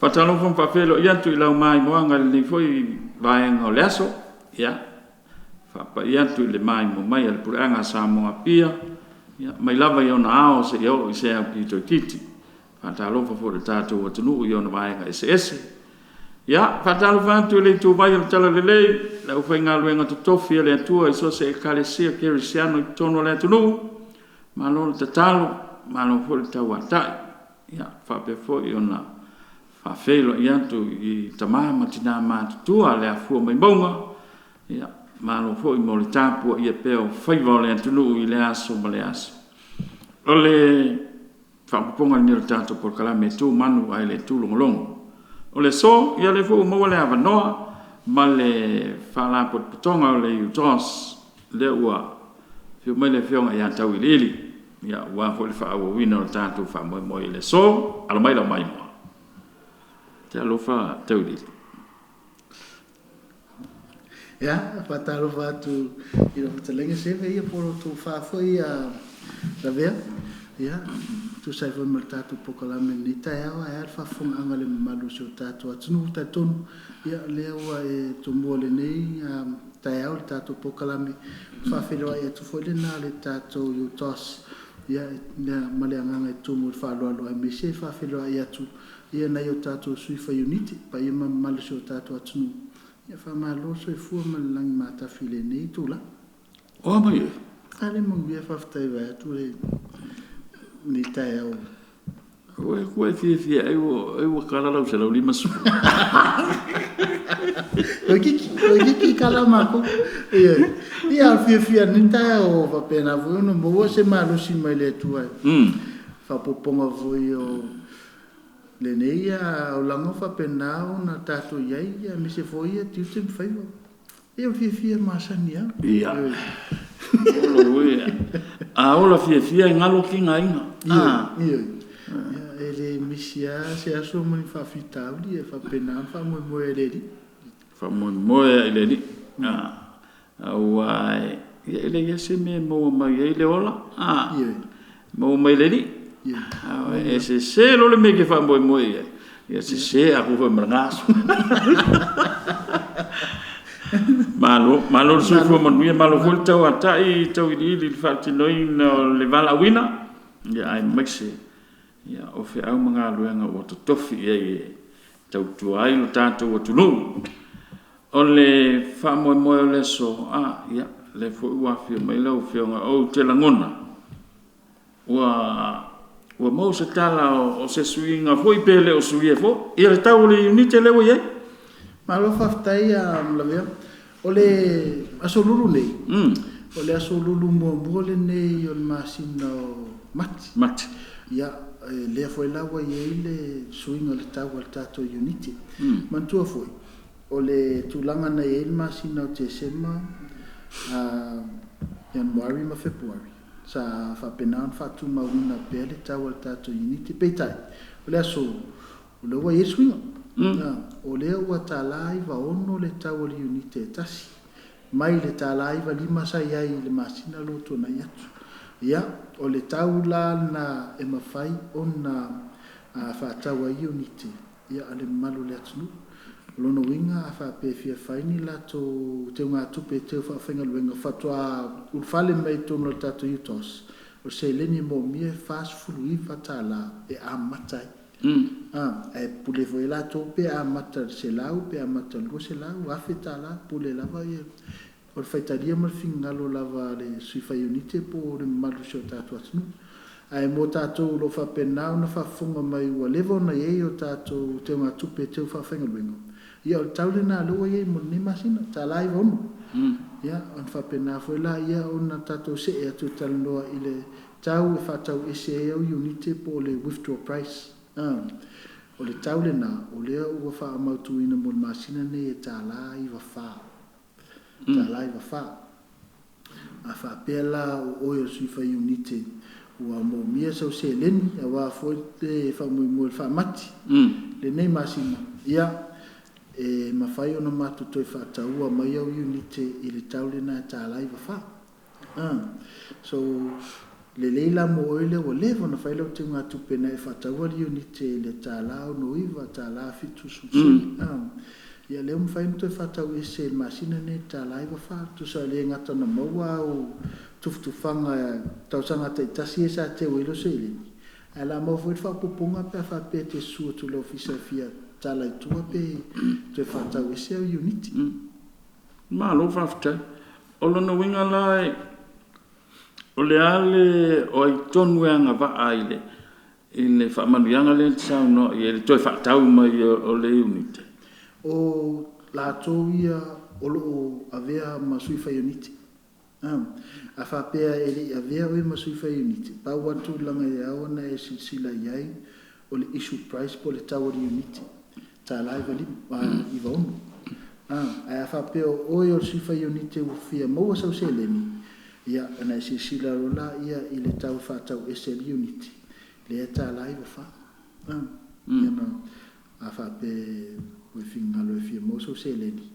Faatalofa ma faafeiloai atu i lau maimoaga i lenei foi vaega o le aso. Ia, e faapai atu i le maimoa mai a le puleaga a Samoa Apia, mai lava i ona ao seia oo i se aupito itiiti. E faatalofa foi i le tatou atunuu i ona vaega eseese. Ia, e faatalofa atu i le ituvai o le Talalelei, le aufaigaluega totofi a le Atua i so o se Ekalesia Kerisiano i totonu o le atunuu, malo le tatalo malo foi le tauatai. Ia, e faapea foi ona faafeiloai atu i Tama ma Tina matutua o le afua mai mauga, malo foi mo le tapuaia pea o faiva o le atunuu i lea aso ma lea aso. O le faaopoopoga lenei o le tatou Polokalame e tu manu ae le tu logologo. O le aso, ia o lea foi ua maua le avanoa ma le Faalapotopotoga o le UTOS lea ua afio mai le Afioga ia Tauiliili aua foi le faaauauina o le tatou faamoemoe i le aso. Alo mai lau maimoa. Talofa Tauiliili. Ia, e faatalofa atu i lau fetalaiga Seve po o le tofa foi Lavea e tusa ai foi ma le tatou polokalame i lenei taeao, ae a le faafofogaaga a le mamalu o si o tatou atunuu. E talitonu o lea ua e tomua i lenei taeao i le tatou polokalame. O le faafeiloai atu foi lena a le tatou UTOS ma le agaga e tumu i le faaaloalo, aemaise e faafeiloai atu i nai o tatou sui fai iunite, le paia ma le mamalu o si o tatou atunuu. Ia faamalo le soifua ma le lagi matafi i lenei itula. O a mai oe? A lea e manuia faafetai vaeatu lenei taeao. Ua e fiafia ai ua kala lau 150? Toeitiiti kala matou. Ioe. Ia, a o le fiafia i lenei taeao ua faapena foi ona maua se malosi mai le Atua i le faaopoopoga foi o lenei olaga o faapena ona tatou i ai, aemaise foi tiute ma faiva. Ia o le fiafia masani lava. Ia. Oi a ola fiafia e galo tigaina. Ioe, ioe. E le misi lava se aso ma ni faafitauli, e faapena ona faamoemoe ai i le Alii. Faamoemoe lava i le Alii, aua e leai lava se mea e maua mai ai le ola, e maua mai le Alii. E sese loa le mea e te faamoemoe i ai, ia sese atoa foi ma lena aso. Malo, malo le soifua manuia, malo foi le tauatai Tauiliili i le faatinoina o le valaauina, aemaise o feau ma galuega ua totofi i ai e tautua ai lo tatou atunuu. O le faamoemoe o le aso, ia, o lea foi ua afio mai lau Afioga. Ou te lagona ua maua se tala o se suiga foi pe le o suia foi le tau o le iunite lea ua i ai. Malo faafetai Lavea. O le aso Lulu nei, o le aso Lulu muamua lenei o le masina o Mati. Mati. Ia, lea foi la ua i ai le suiga o le tau a le tatou iunite. Manatua foi, o le tulaga na i ai le masina o Tesema, Ianuari ma Fepuari, sa faapena ona faatumauina pea le tau a le tatou iunite. Peitai, o le aso, o lea ua i ai le suiga. O lea ua $1.96 le tau o le iunite e tasi, mai le $1.95 sa i ai i le masina lea ua tuanai atu. Ia, o le tau la lena e mafai ona faatau ai iunite a le mamalu o le atunuu. O lona uiga a faapea e fia fai ni latou teugatupe e teu faafaigaluega faatoa ulufale mai i totonu o le tatou UTOS, o le seleni e moomia e $49 e amata ai. Ae pule foi latou pe amata i le $100 pe amata i le $200, $1000, pule lava o le faitalia ma le finagalo lava o le sui fai iunite po o le mamalu o si o tatou atunuu. Ae mo tatou o lo o faapena ona faafofoga mai ua leva ona i ai a tatou teugatupe teu faafaigaluega, ia o le tau lena o lea ua i ai mo lenei masina, $1.96. Ia, ona faapena foi lea ona tatou see atu e talanoa i le tau e faatau ese ai au iunite po o le withdraw price. O le tau lena o lea ua faamautuina mo le masina lenei e $1.94. $1.94. A faapea la o oe o le sui fai iunite ua moomia sau seleni aua foi le faamoemoe i le faamati lenei masina, ia, e mafai ona matou toe faataua mai au iunite i le tau lena e $1.94. So, Lelei la mo oe lea ua leva ona fai lau teugatupe na e faataua le iunite i le $69, $70. Ia lea ua mafai ona toe faatau ese i le masina lenei i le $94. Tusa e le gata ona maua au tufatufaga tausaga taitasi ia sa teu ai lau seleni, ae o le a maua foi le faaopoopoga pe a faapea e te susu atu i le ofisa e fia tala i tua pe toe faatau ese au iunite. Malo faafetai. O lona uiga la o le a le o ai tonu e agavaa i le faamanuiaga lea e te saunoa i ai i le toe faatau mai o le iunite? O latou ia o lo o avea ma sui fai iunite. A faapea e le i avea oe ma sui fai iunite, pau lava le tulaga e ao ona e silasila i ai, o le issue price po o le tau o le iunite, $96. Ae a faapea o oe o le sui fai iunite ua fia maua sau seleni, ia ona e silasila loa lea i le tau faatau ese o le iunite, lea e $94. Ia ma a faapea ua e finagalo e fia maua sau seleni,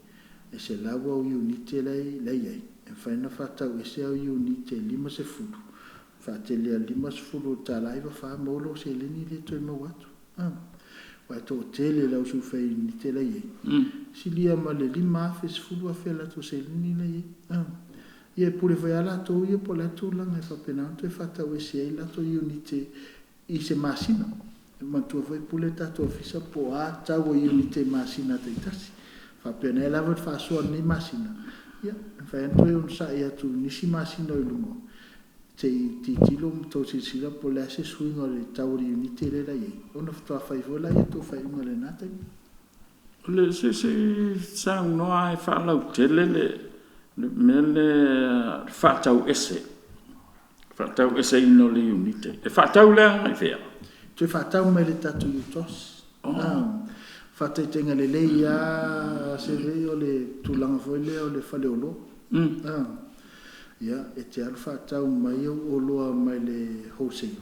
e 100 au iunite la e i ai, e mafai ona faatau ese au iunite e 50, faatele e 50 i le $94 maua lou seleni lea e toe maua atu. Aua e toatele le au sui fai iunite la e i ai, silia ma le 5,000, 10,000 a latou seleni la e i ai. Ia e pule foi lava latou ia po o le a le tulaga e faapena ona toe faatau ese ai latou iunite i se masina. E manatua foi e pule le tatou ofisa po o a tau o iunite i masina taitasi. Faapea o lena e lava le faasoa i lenei masina, ia, e mafai lava ona toe onosai atu i nisi masina o i luma se i tilotilo ma outou silasila po o le a se suiga o le tau o le iunite lea la e i ai, ona faatoa fai foi lea o le tou faaiuga i lena taimi. O le se i saunoa lava e faalautele le mea lea faatau ese, faatau eseina o le iunite. E faatau lea agai fea? Toe faatau mai i le tatou UTOS. Faataitaiga lelei lava Seve o le tulaga foi lea o le faleoloa. Ia, e te alu faatau mai au oloa mai le wholesale.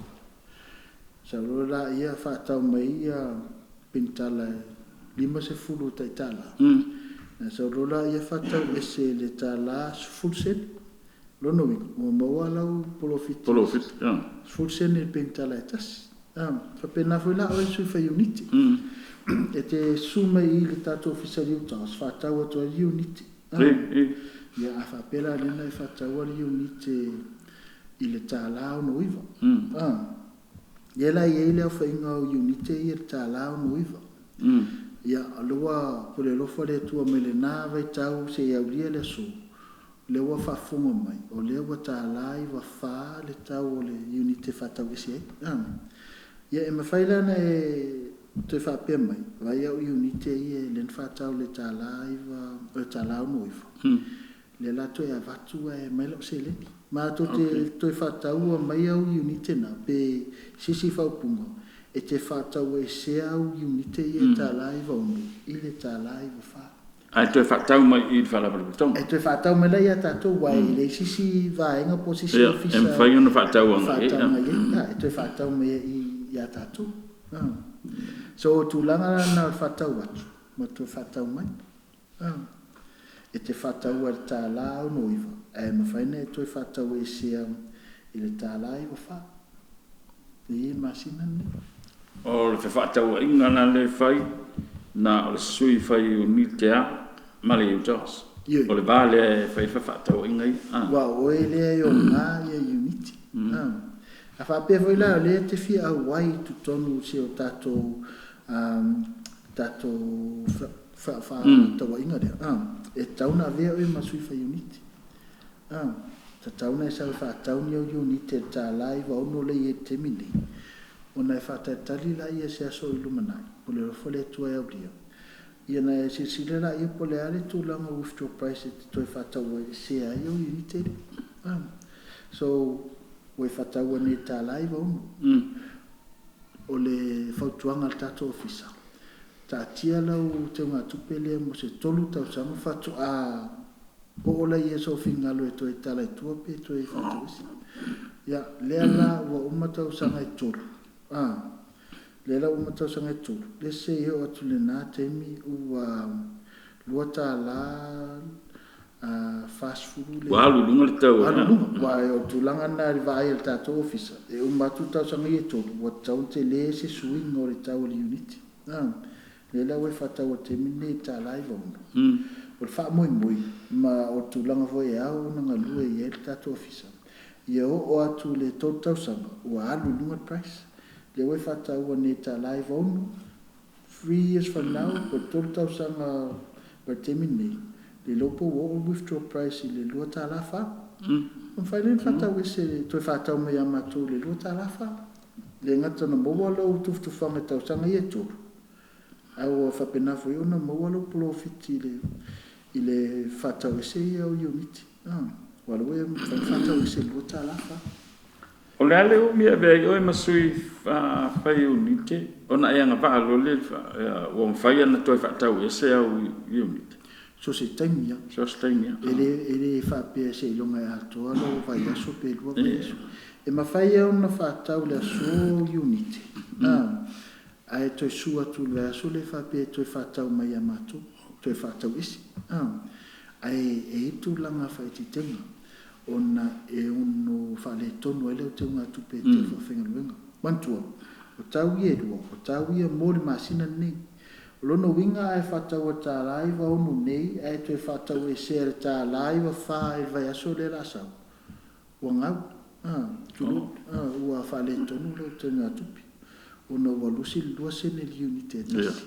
Sau loa laia faatau mai ia penitala e 50 tai $1. Ona sau loa laia faatau ese i le $1.10. Lona uiga, ua maua lau polofiti 10 sene i le penitala e tasi. Faapena foi la oe le sui fai iunite. E te susu mai i le tatou ofisa i le UTOS faatau atu ai le iunite. Ia a faapea la lea na e faataua le iunite i le $69. Lea la e i ai le aofaiga o iunite ia i le $69. Ia, o lea ua pule alofa le Atua mai lena vaitau seia aulia le aso, lea ua faafofoga mai, o lea ua $94 le tau o le iunite e faatau ese ai. Ia, e mafai la ona e toe faapea mai, vaai au iunite ia lea na faatau i le $69, lea la toe avatu ae aumai lau seleni. Matou te toe faataua mai au iunite na pe se isi faaupuga, e te faatau esea au iunite ia e $96 i le $94. Ae toe faatau mai i le Faalapotopotoga. E toe faatau mai la ia tatou, aua e leai se isi vaega po o se isi ofisa e mafai ona faatau agai ai. E toe faatau mai ia tatou. So, o tulaga la na o le faatau atu ma toe faatau mai. E te faataua i le $69, ae mafai ona e toe faatau esea i le $94 i le masina lenei. O le fefaatauaiga la lea e fai, na o le sui fai iunite lava ma le UTOS. O le va lea e fai fefaatauaiga ia. Aua o oe lea e oga ia iunite. A faapea foi la o lea e te fia auai i totonu o si o tatou faatauaiga lea, e tatau ona avea oe ma sui fai iunite. Tatau ona e sau e faatau ni au iunite i le $96 lea e i ai i le taimi nei, ona e faatalitali laia i se aso o i lumanai, po o le alofa o le Atua e aulia, ia ona e silasila laia po o le a le tulaga o withdraw price e te toe faatau esea ai au iunite lea. So, ua e faataua nei i le $96. O le fautuaga a le tatou ofisa, taatia lau teugatupe lea mo se 3 tausaga faatoa oo laia sou finagalo e toe tala i tua pe toe faatau ese. Ia, lea la ua uma tausaga e 3, lea la ua uma tausaga e 3, let's say e oo atu i lena taimi ua $2. 40 le Ua alu i luga le tau. Alu i luga, aua o le tulaga lena i le vaai a le tatou ofisa, e uma atu tausaga ia e 3, ua tatau ona tele se suiga o le tau o le iunite. Lea la ua e faatau i le taimi lenei i le $1.96. O le faamoemoe ma o le tulaga foi e ao ona galue i ai le tatou ofisa, ia oo atu i le 3 tausaga ua alu i luga le price. Lea ua e faataua nei i le $1.96, 3 years from now, po o le 3 tausaga mai le taimi lenei, le iloa po ua oo le withdraw price i le $2.40. Ona mafai lea ona faatau ese, toe faatau mai ia matou i le $2.40. E le gata ina maua lou tufatufaga i tausaga ia e 3, ae ua faapena foi ona maua lou polofiti i le faatau ese ia o iunite. Aua o lea ua mafai ona faatau ese i le $2.40. O le a le umi e avea ai oe ma sui fai iunite ona e agavaa loa lea ua mafai ona toe faatau ese au iunite? So o se taimi lava. So o se taimi lava. E le faapea seiloga e atoa lou vaiaso pe 2 vaiaso. E mafai lava ona faatau i le aso iunite, ae toe sua atu i le vaiaso lea faapea e toe faatau mai ia matou, toe faatau ese. Ae e i ai tulaga faaeteetega ona e ono faaletonu ai le teugatupe e te faafaigaluega. Manatua, o tau ia e lua, o tau ia mo le masina lenei. O lona uiga a e faatau i le $1.96 nei ae toe faatau esea i le $1.94 i le vaiaso lea o le a sau, ua gau, tulou, ua faaletonu lau teugatupe ona ua 22sene le iunite e tasi.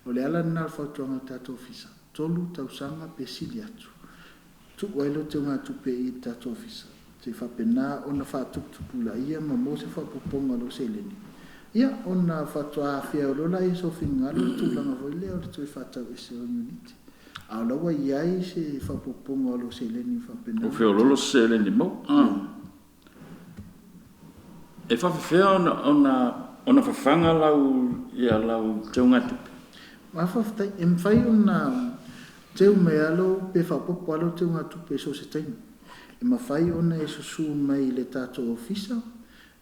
O le ala lena o le fautuaga a le tatou ofisa, 3 tausaga pe sili atu, tuu ai lau teugatupe i le tatou ofisa, se i faapena ona faatuputupulaia ma maua se faaopoopoga o lau seleni, ia ona faatoa afea loa lea o sou finagalo le tulaga foi lea o le toe faatau ese o iunite. A o la ua i ai se faaopoopoga o lau seleni faapena. Ua feoloolo se seleni maua. E faapefea ona fafaga lau teugatupe? Faafetai. E mafai ona teu mai lava lau pe faaopoopo lava lau teugatupe i so o se taimi. E mafai ona e susue mai i le tatou ofisa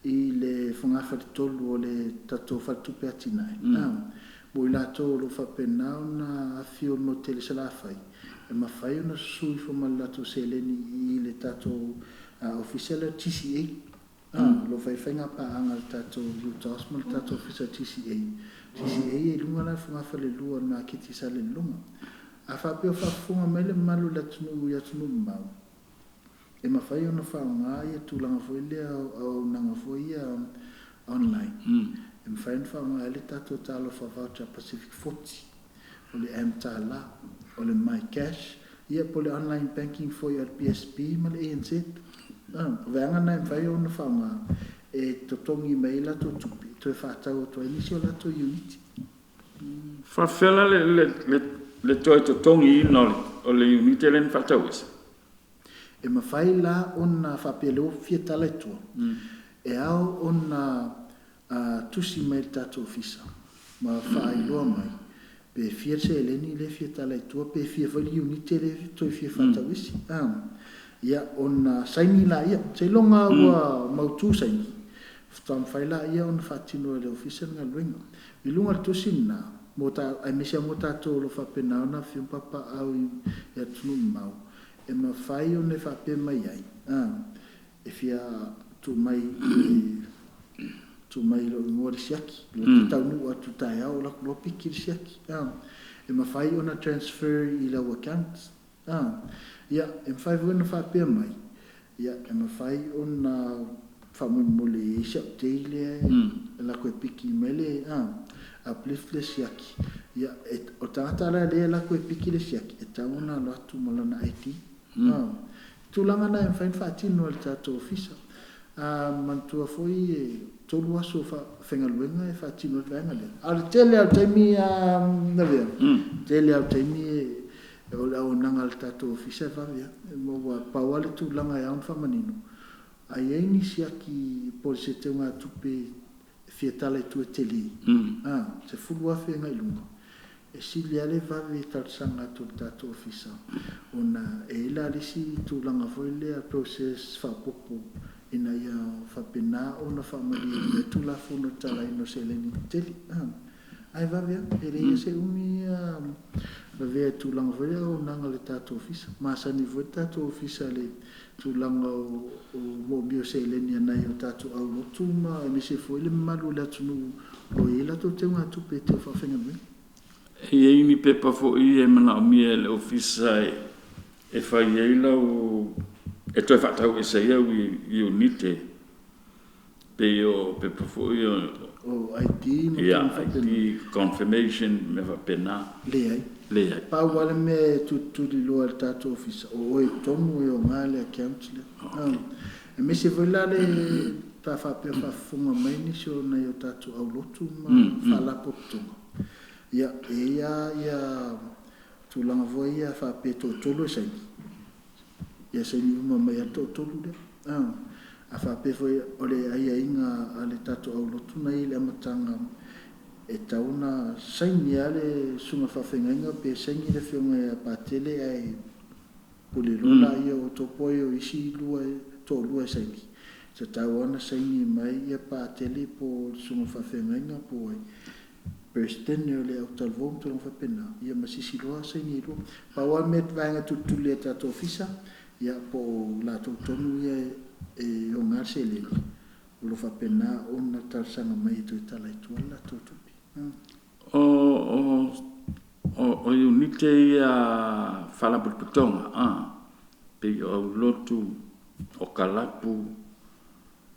i le fogafale-tolu o le tatou faletupe atinae. Mo i latou o lo o faapena ona afifio i le motu tele i Salafai, e mafai ona susu ifo ma le latou seleni i le tatou ofisa lea o le TCA. O lo o fai faiga paaga a le tatou UTOS ma le tatou ofisa o le TCA. TCA e i luga la i le fogafale-lua o le maketi i Salelologa. A faapea o faafofoga mai le mamalu o le atunuu i atunuu mamao, e mafai ona faaaoga ia tulaga foi lea o auaunaga foi ia online. E mafai ona faaaoga ai le tatou Talofa Voucher Pacific 40, o le mTala, o le MyCash, ia po o le online banking foi a le PSB ma le ANZ. O vaega na e mafai ona faaaoga e totogi mai ai latou tupe, toe faatau atu ai nisi o latou iunite. Faapefea la le toe totogiina o le iunite lea na faatau ese? E mafai la ona faapea lea ua fia tala i tua, e ao ona tusi mai le tatou ofisa ma faailoa mai pe fia le seleni lea e fia tala i tua, pe fia foi le iunite lea e toe fia faatau ese. Ia ona saini laia, seiloga ua mautu saini, faatoa mafai laia ona faatino e le ofisa le galuega. I luga o le tusi lena, aemaise lava mo tatou o lo o faapena ona afifio ma papaaao i atunuu mamao, e mafai ona e faapea mai ai, e fia tuu mai i lou igoa le siaki, mm. Taunuu atu taeao o la loa piki le siaki. E mafai ona transfer i lau account. Ia, e mafai foi ona faapea mai, ia, e mafai ona faamolemole i ai si au tei lea e lako e piki mai le uplift le siaki. Ia, o tagata la lea e lako e piki le siaki, e tatau ona alo atu ma lana ID. Tulaga na e mafai ona faatino e le tatou ofisa. Manatua foi e 3 aso faigaluega e faatino le vaega lea. A o le tele lava o le taimi Navea, tele lava o le taimi o le auaunaga a le tatou ofisa e vave lava. Ua pau lava le tulaga e ao ona faamanino, a i ai ni siaki po o se teugatupe e fia tala i tua tele, 10,000 agai i luga, e sili lava le vave talosaga atu i le tatou ofisa, ona e i ai la le isi tulaga foi lea process faaopoopo ina ia faapena ona faamalieina ai Tulafono o le talaina o seleni tetele. Ae vave lava, e leai se umi Lavea i le tulaga foi lea o auaunaga a le tatou Ofisa. Masani foi le tatou Ofisa i le tulaga o moomia o seleni a nai o tatou aulotu ma aemaise foi le mamalu o le atunuu o lo o i ai latou teugatupe e tau faafaigaluega. E i ai ni pepa foi e manaomia e le Ofisa e fai ai lau, e toe faatau ese ai au iunite, pei o pepa foi ia O ID ma tulaga faapena. ID, confirmation, mea faapena. Leai. Leai. Pau lava le mea e tulituliloa e le tatou Ofisa, o oe tonu e oga le account lea. Aemaise foi la le pe a faapea o faafofoga mai nisi o nai o tatou aulotu ma faalapotopotoga, ia, e i ai lava ia tulaga foi ia faapea e toatolu e saini, ia saini uma mai lava le toatolu lea. A faapea foi o le aiaiga a le tatou aulotu na i ai i le amataga e tatau ona saini lava le susuga i le faafeagaiga pe saini le afioga ia Patele ae pule loa laia o outou po o ai o isi lua toalua e saini, e tatau lava ona saini mai ia Patele po o le susuga i le faafeagaiga po o ai, Peresetene o le autalavou ma tulaga faapena, ia ma se isi loa saini e lua. Pau lava le mea vaega tulituli e le tatou Ofisa, ia po o latou tonu ia e ona le seleni, o lo o faapena ona talosaga mai e toe tala i tua le latou tupe. O iunite ia faalapotopotoga, pei o aulotu, o kalapu,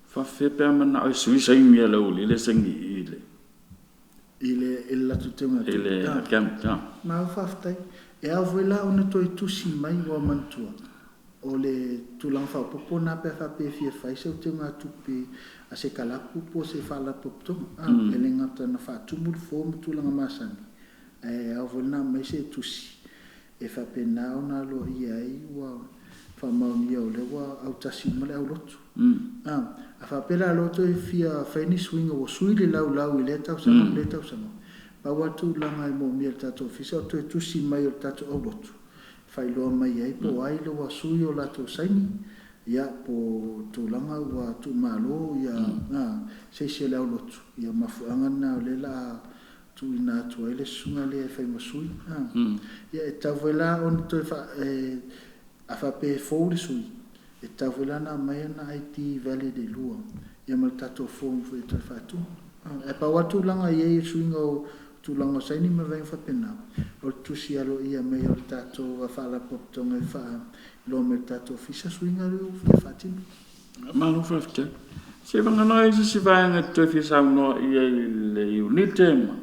faapefea pe a mananao e sui saini a le aualii lea e saini i i le I le latou i le teugatupe. account. Malo faafetai. E ao foi la ona toe tusi mai ua manatua o le tulaga faaopoopo lena pe a faapea e fia fai sau teugatupe a se kalapu po o se faalapotopotoga. E le gata ina faatumu le form ma tulaga masani, ae ao foi ona aumai se tusi e faapena ona aloaia ai ua faamaonia o lea ua autasi uma le aulotu. A faapea la o lea ua toe fia fai ni suiga ua sui le laulau i lea tausaga ma lea tausaga, pau lava le tulaga e moomia e le tatou Ofisa o le toe tusi mai o le tatou aulotu e faailoa mai ai po o ai le ua sui o latou saini, ia po o tulaga ua tuumalo se isi o le aulotu, ia mafuaaga lena o lea o le a tuuina atu ai le susuga lea e fai ma sui. Ia e tatau foi la ona toe a faapea e fou le sui, e tatau foi la ona aumai ana ID valid e lua, ia ma le tatou form foi e toe faatumu. Ae pau lava le tulaga e i ai le suiga o tulaga o saini ma vaega faapena, o le tusi aloaia mai o le tatou faalapotopotoga e faailoa mai i le tatou Ofisa suiga lea ua fia faatino. Malo faafetai. Seiavagana ai se isi vaega e te toe fia saunoa i ai i le iunite ma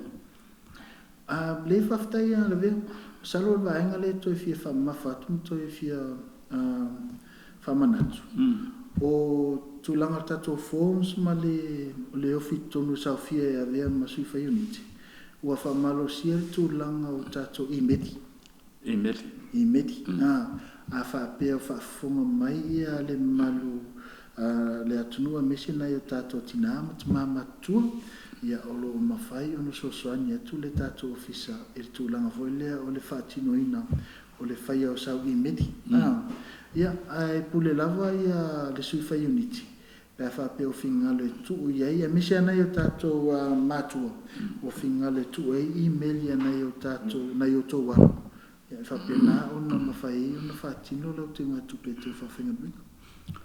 Leai faafetai lava Lavea. Masalo o le vaega lea e toe fia faamamafa atu ma toe fia faamanatu, o tulaga o tatou forms ma le ofi i totonu e saofia e avea ma sui fai iunite, ua faamalosia le tulaga o tatou imeli. Imeli. Imeli. A faapea o faafofoga mai ia le mamalu le atunuu aemaise nai o tatou tina ma tama matutua, ia o lo o mafai ona fesoasoani atu le tatou Ofisa i le tulaga foi lea o le faatinoina o le faia o sau imeli. Ia, ae pule lava ia le sui fai iunite pe a faapea o finagalo e tuu i ai, aemaise lava nai o tatou matua ua finagalo e tuu i ai imeli a nai o tatou nai outou alo, ia e faapena ona mafai ai ona faatino lau teugatupe e toe faafaigaluega.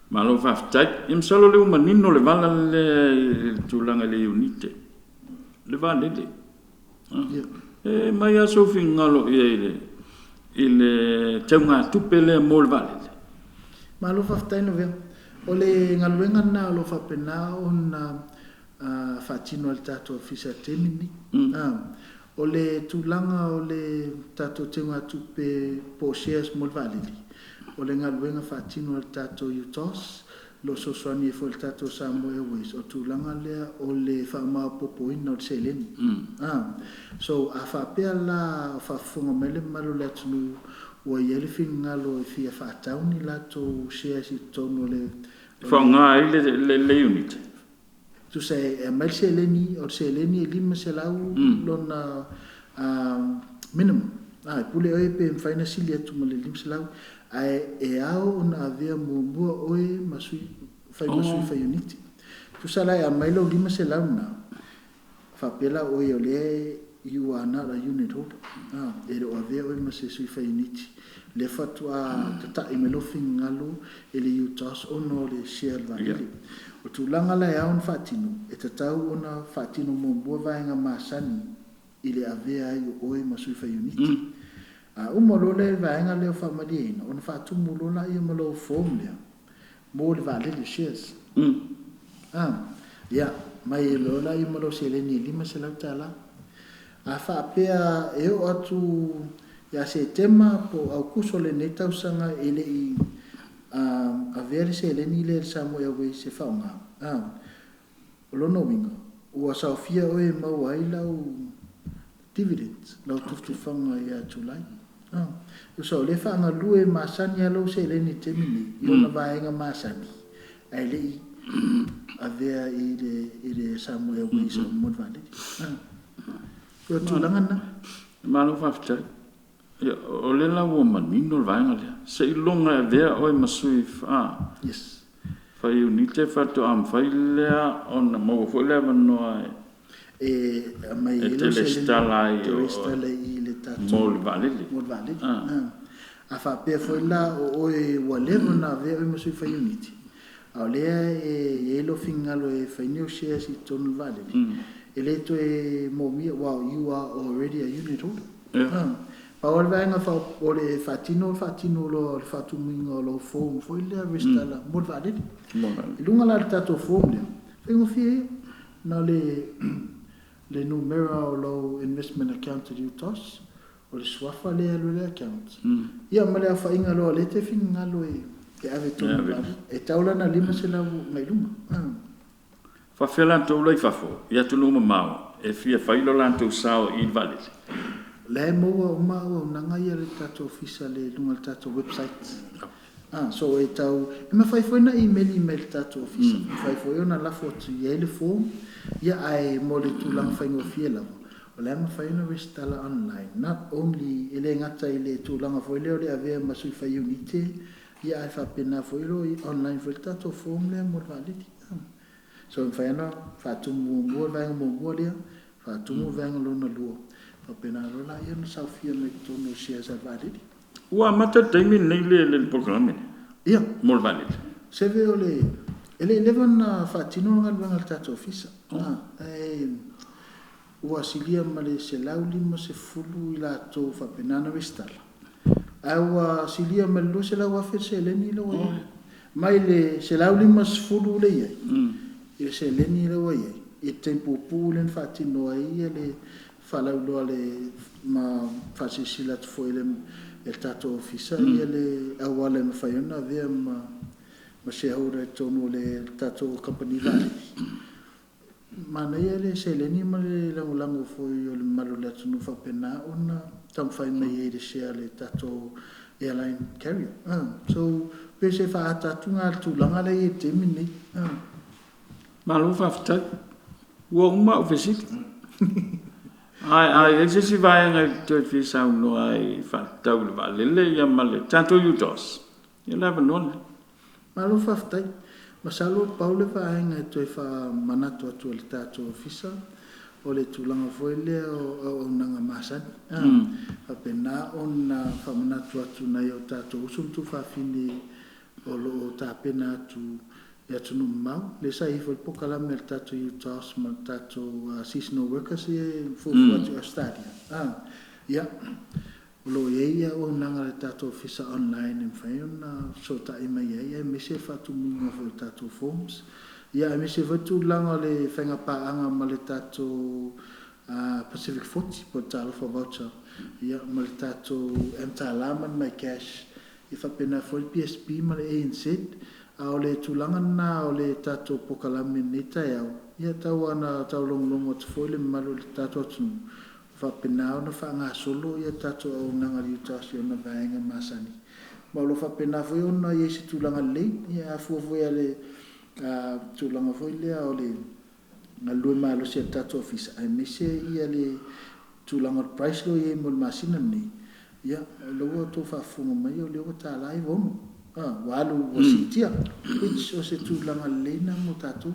Malo faafetai. Ia masalo o lea ua manino le vala lea i le tulaga i le iunite, le vaalele. E aumai lava sou finagalo i ai i le teugatupe lea mo le vaalele. Malo faafetai Lavea. O le galuega lena o lo o faapena ona faatino e le tatou Ofisa i le taimi lenei. O le tulaga o le tatou teugatupe po o shares mo le vaalele, o le galuega faatino a le tatou UTOS, o lo o fesoasoani ai foi i le tatou Samoa Airways, o le tulaga lea o le faamaopoopoina o le seleni. So, a faapea la o faafofoga mai le mamalu o le atunuu ua i ai le finagalo e fia faatau ni latou shares i totonu o le Faaaoga ai le iunite. Tusa e aumai le seleni, o le seleni e 500 lona minimum. E pule oe pe mafai ona sili atu ma le 500, ae e ao ona avea muamua oe ma sui fai ma sui fai iunite. Tusa la e aumai lou 500 lena, faapea la oe o lea You are not a unit holder. E le o avea oe ma se sui fai iuniti. Lea faatoa tata'i mai lou finagalo e le UTOS ona o le share o le vaalele. O tulaga la e ao ona faatino, e tatau ona faatino muamua vaega masani i le avea ai o oe ma sui fai iuniti. A uma loa le vaega lea o faamalieina, ona faatumu loa lea ma lou form lea mo le vaalele shares. Ia, mai loa lea ma lou seleni e $500. A faapea e oo atu ia Setema po o Aukuso lenei tausaga e le i avea le seleni lea i le Samoa Airways e faaaoga, o lona uiga, ua saofia oe e maua ai lau dividends, lau tufatufaga ia Julai. So o lea e faagalue masani lava lau seleni i le taimi nei i ona vaega masani, ae le i avea i le Samoa Airways mo le vaalele. O le tulaga lena. Malo faafetai. Ia, o lea la ua manino le vaega lea. Seiloga e avea oe ma sui fai iunite faatoa mafai lea ona maua foi le avanoa e aumai e ai te lau seleni resitala ai e resitala i le tatou mo le vaalele. Mo le vaalele. A faapea foi la o oe ua leva ona avea oe ma sui fai iuniti, a o lea e i ai lou finagalo e fai ni au shares i totonu o le vaalele, e le toe moomia, wow, you are already a unit holder. Pau le vaega o le faatino, faatino loa o le faatumuina o lau form foi lea resitala mo le vaalele. Mo le vaalele. I luga la o le tatou form lea, faigofie ia, na o le numera o lau investment account i le UTOS, o le suafa lea e alu ai le account. Ia ma le aofaiga loa o lea e te finagalo e ave i totonu o le vaalele. E tau la na 500 agai luga. Faafefea latou la i fafo, i atunuu mamao, e fia fai lo latou sao i le vaalele? La e maua uma auaunaga ia a le tatou ofisa i luga o le tatou website. So e tau, e mafai foi ona email mai i le tatou ofisa. E mafai foi ona lafo atu i ai le form, ia ae mo le tulaga faigofie lava, o la e mafai ona resitala online. Not only, e le gata i le tulaga foi lea o le avea ma sui fai iunite, ia ae faapena foi lo online foi le tatou form lea mo le vaalele. So e mafai ona faatumu muamua le vaega muamua lea, faatumu le vaega lona lua, faapena loa laia ona saofia mai totonu o shares a le vaalele. Ua amata le taimi lenei le polokalame mo le vaalele? Seve o le e le i leva ona faatino le galuega a le tatou ofisa. Ae ua silia ma le 150 i latou faapena ona resitala. Ae ua silia ma le 200,000 le seleni lea ua i ai. Mai le 150 lea e i ai, i le seleni lea ua i ai, i le taimi puupuu lea na faatino ai le faalauiloa ma faasilasila atu foi e le tatou ofisa ia le auala e mafai ona avea ma shareholder i totonu o le tatou kamupani vaalele. Manaia le seleni ma le lagolago foi o le mamalu o le atunuu faapena ona taumafai mai ai i le share a le tatou airline carrier. So, pe se faaata atu lena i le tulaga lea e i ai i le taimi lenei. Malo faafetai. Ua uma au fesili. Ae a i ai se isi vaega e toe fia saunoa ai faatatau i le vaalele ia ma le tatou UTOS, ia le avanoa lenei. Malo faafetai. Masalo pau le vaega e toe faamanatu atu e le tatou ofisa, o le tulaga foi lea o auaunaga masani. Faapena ona faamanatu atu nai o tatou uso ma tuafafine o lo o tapena atu i atunuu mamao. Lea sa i ai foi le polokalame a le tatou UTOS ma le tatou seasonal workers ia e fuafua atu i Australia. Ia, o lo o i ai auaunaga a le tatou ofisa online e mafai ona fesootai mai ai, aemaise le faatumuina foi o tatou forms. Ia, aemaise foi tulaga o le faiga paaga ma le tatou Pacific 40 po o le Talofa Voucher, ia, ma le tatou MTala ma le MyCash, ia faapena foi le PSP ma le ANZ. A o le tulaga lena o le tatou polokalame i lenei taeao, ia tau lava ina taulogologo atu foi le mamalu o le tatou atunuu, faapena ona faagasolo ia tatou auaunaga a le UTOS i ona vaega masani. Ma o lo o faapena foi ona i ai se tulaga lelei, ia afua foi i le tulaga foi lea o le galulue malosi a le tatou ofisa, aemaise ia le tulaga o le price lea ua i ai mo le masina lenei. Ia, o lea ua outou faafofoga mai o lea ua $1.96, ua alu ua siitia, which o se tulaga lelei lena mo tatou.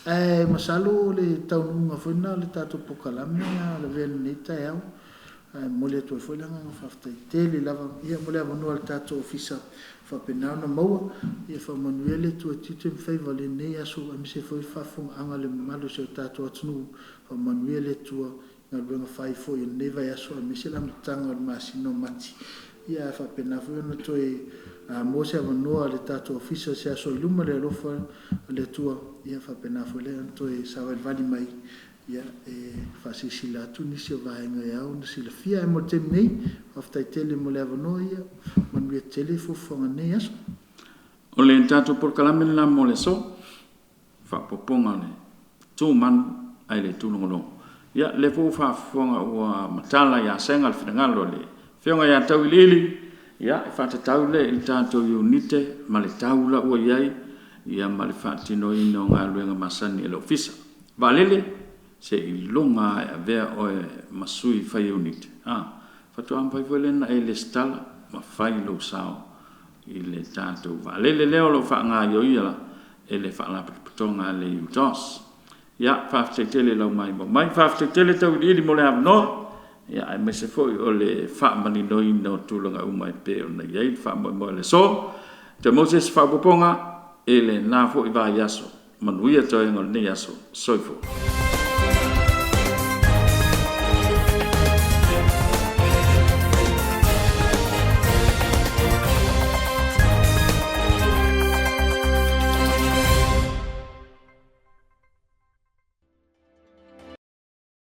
Ae masalo o le taunuuga foi lena o le tatou polokalame a lavea i lenei taeao. Ae momoli atu ai foi le agaga faafetai tele lava mo le avanoa o le tatou ofisa ua faapena ona maua. Ia faamanuia le Atua i tiute ma faiva o lenei aso aemaise foi le faafofogaaga a le mamalu o si o tatou atunuu. Faamanuia le Atua i galuega fai foi o lenei vaiaso aemaise le amataga o le masina o Mati. Ia ae faapena foi ona toe maua se avanoa o le tatou ofisa i se aso oi luma i le alofa o le Atua, ia faapena foi lea ona toe savalivali mai e faasilasila atu nisi o vaega e ao ona silafia. Ae mo le taimi nei, faafetai tele mo le avanoa. Ia manuia tele fuafuaga o lenei aso. O le tatou polokalame lena mo le aso, faaopoopoga o le tu manu ae le tu logologo. Ia o lea foi ua faafofoga ua matala ia sega le finagalo o le Afioga ia Tauiliili, ia e faatatau lea i le tatou iunite ma le tau la ua i ai ma le faatinoina o galuega masani a le Ofisa. Vaalele, seiloga lava e avea oe ma sui fai iunite faatoa mafai foi lea ona e resitala ma fai lou sao i le tatou vaalele lea o lo o faagaioia e le Faalapotopotoga a le UTOS. Ia faafetai tele i lau maimoa mai, faafetai tele Tauiliili mo le avanoa aemaise foi o le faamaninoina o tulaga uma e pei ona i ai le faamoemoe o le aso. Toe maua se isi faaopoopoga i lena foi vaiaso. Manuia toega o lenei aso. Soifua.